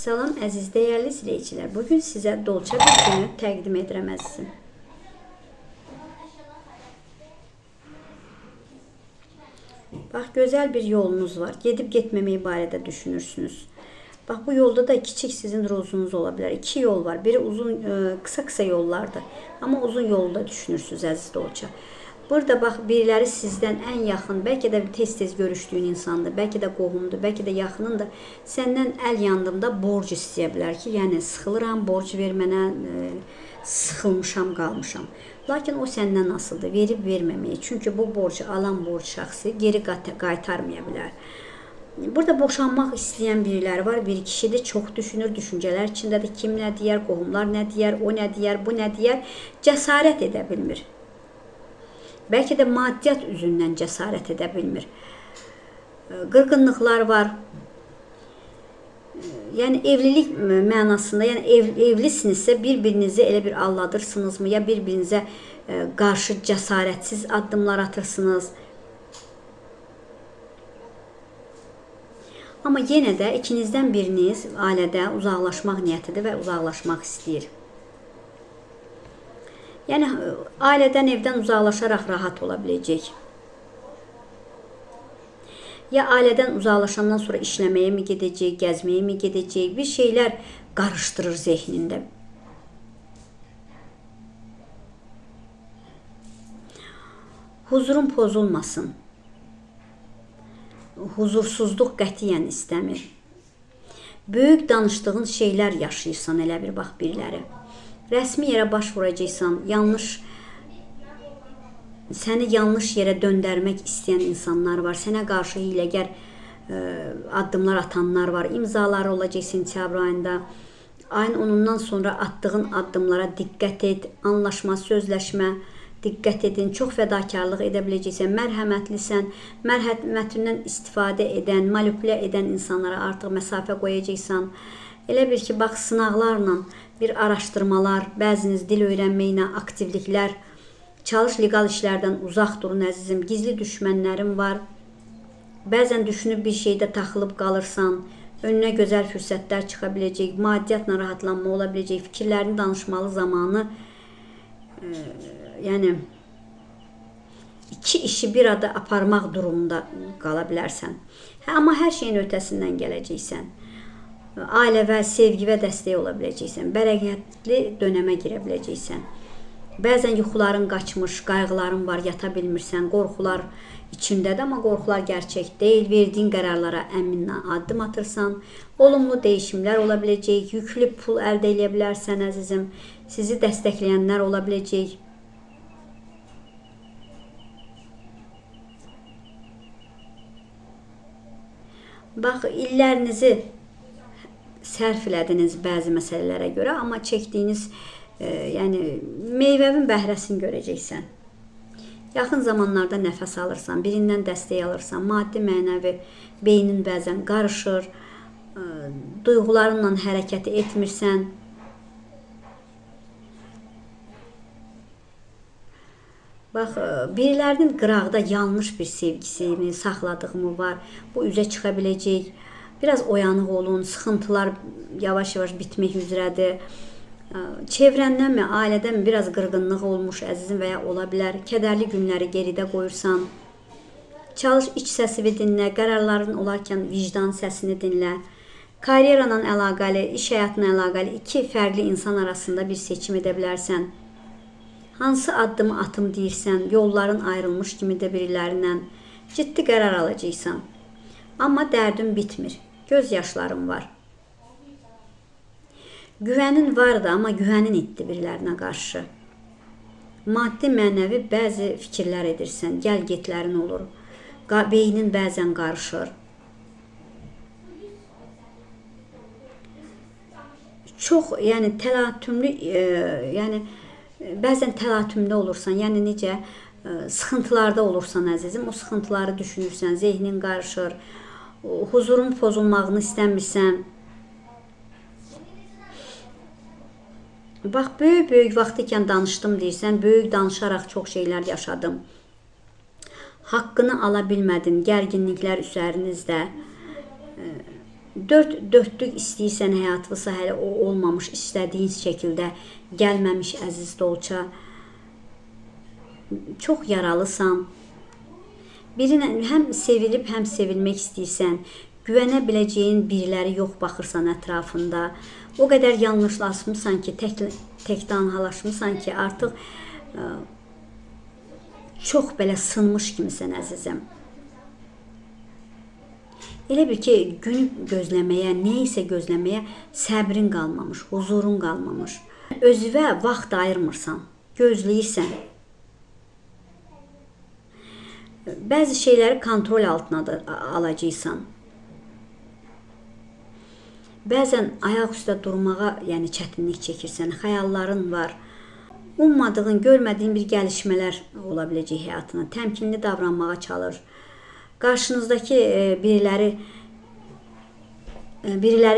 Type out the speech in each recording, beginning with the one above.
Salam əziz dəyərli izləyicilər. Bugün sizə dolça bir günü təqdim edirəm əzizim. Bax, gözəl bir yolunuz var. Gedib getməməyi barədə düşünürsünüz. Bax, bu yolda da kiçik sizin rozunuz ola bilər. İki yol var. Biri uzun, qısa-qısa yollardır. Amma uzun yolu da düşünürsünüz əziz dolça. Burada bax, biriləri sizdən ən yaxın, bəlkə də tez-tez görüşdüyün insandır, bəlkə də qohumdur, bəlkə də yaxınındır. Səndən əl yandımda borc istəyə bilər ki, yəni sıxılıram, borc ver mənə, sıxılmışam, qalmışam. Lakin o səndən asılıdır, verib verməməyi. Çünki bu borcu alan borc şəxsi geri qaytarmaya bilər. Burada boşanmaq istəyən biriləri var. Bir kişidir, çox düşünür, düşüncələr içindədir. Kim nə deyər, qohumlar nə deyər, o nə deyər, bu nə deyər, cəsarət edə bilmir. Bəlkə də maddiyyat üzündən cəsarət edə bilmir. Qırğınlıqlar var. Yəni evlilik mənasında, yəni evlisinizsə bir-birinizi elə bir aldadırsınızmı, ya bir-birinizə qarşı cəsarətsiz addımlar atırsınız. Amma yenə də ikinizdən biriniz ailədə uzaqlaşmaq niyyətidir və uzaqlaşmaq istəyir. Yəni ailədən, evdən uzaqlaşaraq rahat ola biləcək. Ya ailədən uzaqlaşandan sonra işləməyə mi gedəcək, gəzməyə mi gedəcək, bir şeylər qarışdırır zehnində. Huzurun pozulmasın. Huzursuzluq qətiyyən istəmir. Böyük danışdığın şeylər yaşayırsan elə bir bax biriləri. Rəsmi yerə baş vuracaqsan, səni yanlış yerə döndərmək istəyən insanlar var, sənə qarşı hiyləgər addımlar atanlar var, imzaları olacaq sentyabr ayında. Ayın 10-undan sonra attığın addımlara diqqət et, anlaşma, sözləşmə, diqqət edin, çox fədakarlıq edə biləcəksən, mərhəmətlisən, mərhəmətindən istifadə edən, manipulə edən insanlara artıq məsafə qoyacaqsan. Elə bir ki, bax, sınaqlarla bir araşdırmalar, bəziniz dil öyrənməklə, aktivliklər, çalış legal işlərdən uzaq durun əzizim, gizli düşmənlərim var. Bəzən düşünüb bir şeydə taxılıb qalırsan, önünə gözəl fürsətlər çıxa biləcək, maddiyyatla rahatlanma ola biləcək, fikirlərini danışmalı zamanı, yəni iki işi bir arada aparmaq durumunda qala bilərsən. Hə, amma hər şeyin ötəsindən gələcəksən. Ailə və sevgi və dəstək ola biləcəksən, bərəkətli dönəmə girə biləcəksən. Bəzən yuxuların qaçmış, qayğıların var, yata bilmirsən, qorxular içindədir, amma qorxular gerçək deyil. Verdiyin qərarlara əminlə addım atırsan, olumlu dəyişimlər ola biləcək, yüklü pul əldə edə bilərsən əzizim, sizi dəstəkləyənlər ola biləcək. Bax, illərinizi sərf elədiniz bəzi məsələlərə görə, amma çəkdiyiniz, yəni meyvəvin bəhrəsini görəcəksən. Yaxın zamanlarda nəfəs alırsan, birindən dəstək alırsan, maddi, mənəvi beynin bəzən qarışır, duyğularınla hərəkət etmirsən. Bax, birilərinin qıraqda yanlış bir sevgisini, saxladığımı var, bu üzə çıxa biləcək. Biraz oyanıq olun, sıxıntılar yavaş-yavaş bitmək üzrədir. Çevrəndənmi, ailədənmi biraz qırğınlıq olmuş əzizim və ya ola bilər. Kədərli günləri geridə qoyursan. Çalış iç səsini dinlə, qərarların olarkən vicdan səsini dinlə. Karyera ilə əlaqəli, iş həyatına əlaqəli iki fərqli insan arasında bir seçim edə bilərsən. Hansı addımı atım deyirsən, yolların ayrılmış kimi də birilərindən ciddi qərar alacaqsan. Amma dərdin bitmir. Göz yaşlarım var. Güvənin vardı, amma güvənin itdi birilərinə qarşı. Maddi, mənəvi bəzi fikirlər edirsən, gəl-getlərin olur. Beynin bəzən qarışır. Çox, yəni təlatümlü, yəni bəzən təlatümdə olursan, yəni necə sıxıntılarda olursan əzizim, o sıxıntıları düşünürsən, zehnin qarışır, huzurun pozulmağını istəmirsən. Bax, böyük-böyük vaxt ikən danışdım deyirsən, böyük danışaraq çox şeylər yaşadım. Haqqını ala bilmədin, gərginliklər üzərinizdə. Dörd dörtlük istəyirsən həyatınızsa hələ o olmamış, istədiyin şəkildə gəlməmiş əziz dolça. Çox yaralısan. Birinə həm sevilib, həm sevilmək istəyirsən. Güvənə biləcəyin biriləri yox baxırsan ətrafında. O qədər yanlışlaşmısan ki, təktanhalaşmısan ki, artıq çox belə sınmış kimisən əzizim. Elə bir ki, günü gözləməyə, nə isə gözləməyə səbrin qalmamış, huzurun qalmamış. Özünə vaxt ayırmırsan, gözləyirsən. Bəzi şeyləri kontrol altına da alacaqsan. Bəzən ayaq üstə durmağa, yəni çətinlik çəkirsən, xəyalların var. Ummadığın, görmədiyin bir gəlişmələr ola biləcək həyatına. Təmkinli davranmağa çalış. Qarşınızdakı biriləri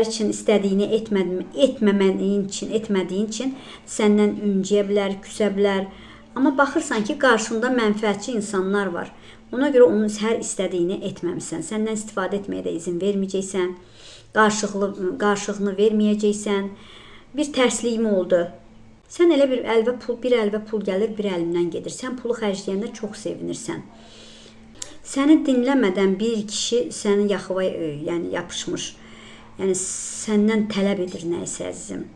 üçün istədiyini etməməyin üçün, etmədiyin üçün səndən ünciyə bilər, küsə bilər. Amma baxırsan ki, qarşında mənfəətçi insanlar var. Ona görə onun hər istədiyini etməmisən. Səndən istifadə etməyə də izin verməyəcəksən. Qarşılığını verməyəcəksən. Bir tərsliyim oldu. Sən elə bir əlvə pul, bir əlvə pul gəlir, bir əlindən gedir. Sən pulu xərcləyəndə çox sevinirsən. Səni dinləmədən bir kişi sənin yaxıva, yəni yapışmış. Yəni səndən tələb edir nəyisə əzizim.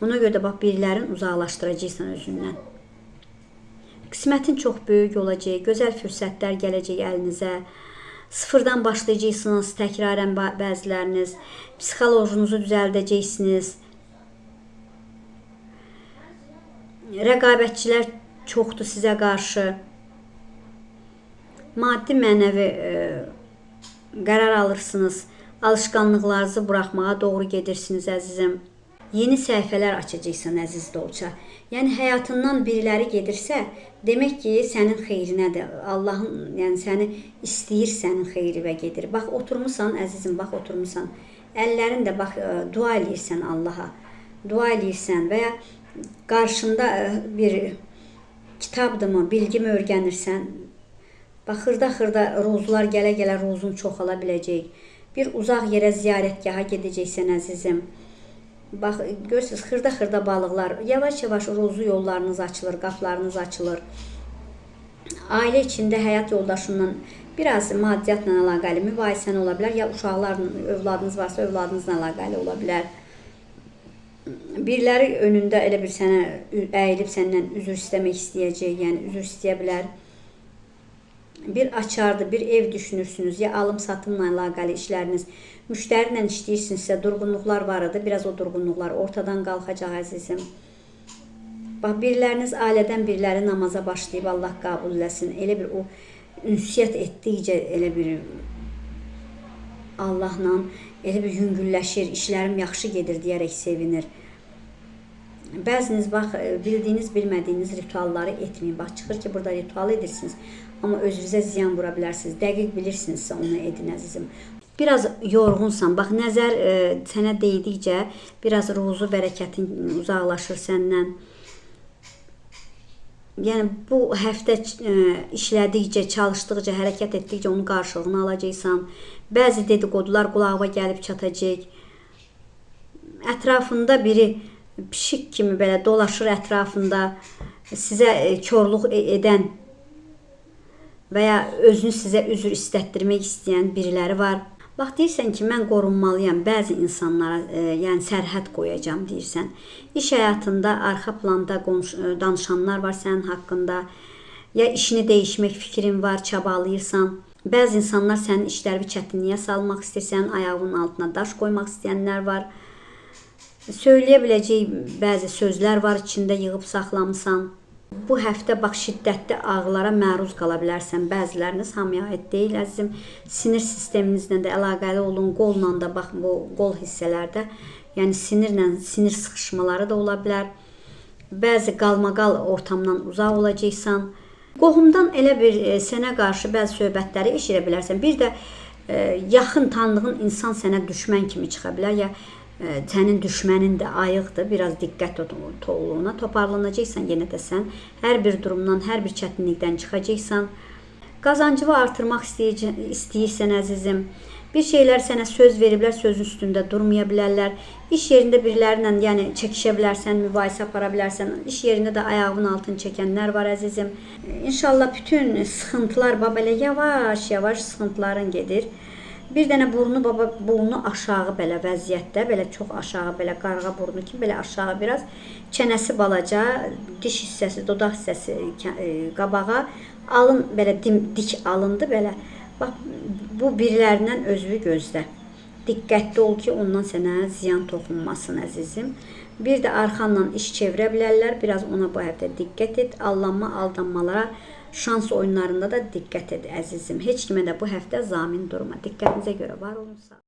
Ona görə də bax birilərini uzaqlaşdıracaqsan özündən. Qismətin çox böyük olacaq, gözəl fürsətlər gələcək əlinizə. Sıfırdan başlayacaqsınız, təkrarən bəziləriniz. Psixolojunuzu düzəldəcəksiniz. Rəqabətçilər çoxdur sizə qarşı. Maddi, mənəvi qərar alırsınız. Alışqanlıqlarınızı buraxmağa doğru gedirsiniz əzizim. Yeni səhifələr açacaqsan əziz dolça. Yəni həyatından biriləri gedirsə, demək ki, sənin xeyrinədir. Allahın, yəni səni istəyir sənin xeyri və gedir. Bax oturmusan əzizim, bax oturmusan. Əllərin də bax dua eləyirsən Allaha. Dua eləyirsən və ya qarşında bir kitabdırmı, bilgimi öyrənirsən. Bax xırda-xırda ruzular gələ-gələ ruzun çoxala biləcək. Bir uzaq yerə ziyarətgaha gedəcəksən əzizim. Bax, görürsünüz, xırda-xırda balıqlar, yavaş-yavaş ruzu yollarınız açılır, qapılarınız açılır. Ailə içində həyat yoldaşından biraz maddiyyatla əlaqəli mübahisən ola bilər, ya uşaqlarla, övladınız varsa övladınızla əlaqəli ola bilər. Biriləri önündə elə bir sənə əyilib səndən üzr istəmək istəyəcək, yəni üzr istəyə bilər. Bir açardı, bir ev düşünürsünüz, ya alım-satımla əlaqəli işləriniz, müştəri ilə işləyirsinizsə durğunluqlar var idi, biraz o durğunluqlar ortadan qalxacaq əzizim. Bax, biriləriniz ailədən biriləri namaza başlayıb, Allah qəbul eləsin, elə bir o ünsiyyət etdikcə elə bir Allahla elə bir yüngülləşir, işlərim yaxşı gedir deyərək sevinir. Bəziniz bax, bildiyiniz, bilmədiyiniz ritualları etməyin. Bax, çıxır ki, burada ritual edirsiniz, amma özünüzə ziyan vura bilərsiniz. Dəqiq bilirsinizsə onu edin, əzizim. Biraz yorğunsan, bax, nəzər sənə değdikcə biraz ruzu, bərəkətin uzaqlaşır səndən. Yəni, bu həftə işlədikcə, çalışdıqca, hərəkət etdikcə onun qarşılığını alacaqsan. Bəzi dedikodular qulağına gəlib çatacaq. Ətrafında biri pişik kimi belə dolaşır ətrafında, sizə korluq edən və ya özünü sizə üzr istətdirmək istəyən biriləri var. Bax, deyirsən ki, mən qorunmalıyam, bəzi insanlara yəni sərhəd qoyacam deyirsən. İş həyatında arxa planda danışanlar var sənin haqqında. Ya işini dəyişmək fikrin var, çabalayırsan. Bəzi insanlar sənin işlərini çətinliyə salmaq istəyir, sənin ayağının altına daş qoymaq istəyənlər var. Söyləyə biləcək bəzi sözlər var, içində yığıb saxlamısan. Bu həftə bax şiddətli ağrılara məruz qala bilərsən. Bəziləriniz hamıya aid deyil əzizim. Sinir sisteminizlə də əlaqəli olun, qolla da bax bu qol hissələrdə, yəni sinirlə sinir sıxışmaları da ola bilər. Bəzi qalmaqal ortamdan uzaq olacaqsan. Qohumdan elə bir sənə qarşı bəzi söhbətləri eşidə bilərsən. Bir də yaxın tanıdığın insan sənə düşmən kimi çıxa bilər ya sənin düşmənin də ayıqdır, biraz diqqət ol ona. Toparlanacaqsan yenə də sən. Hər bir durumdan, hər bir çətinlikdən çıxacaqsan. Qazancını artırmaq istəyirsən əzizim. Bir şeylər sənə söz veriblər, sözün üstündə durmaya bilərlər. İş yerində birilərlə, yəni çəkişə bilərsən, mübahisə apara bilərsən. İş yerində də ayağının altını çəkənlər var əzizim. İnşallah bütün sıxıntılar bax belə yavaş-yavaş sıxıntıların gedir. Bir dənə burnu baba burnu aşağı belə vəziyyətdə, belə çox aşağı, belə qarğa burnu kimi belə aşağı biraz. Çənəsi balaca, diş hissəsi, dodaq hissəsi qabağa, alın belə dik alındı belə. Bax bu birilərindən özünü gözlə. Diqqətli ol ki, ondan sənə ziyan toxunmasın əzizim. Bir də arxanla iş çevirə bilərlər. Biraz ona bu həftə diqqət et. Allanma, aldanmalara, şans oyunlarında da diqqət et əzizim. Heç kimə də bu həftə zamin durma. Diqqətinizə görə var olun. Sağ olun.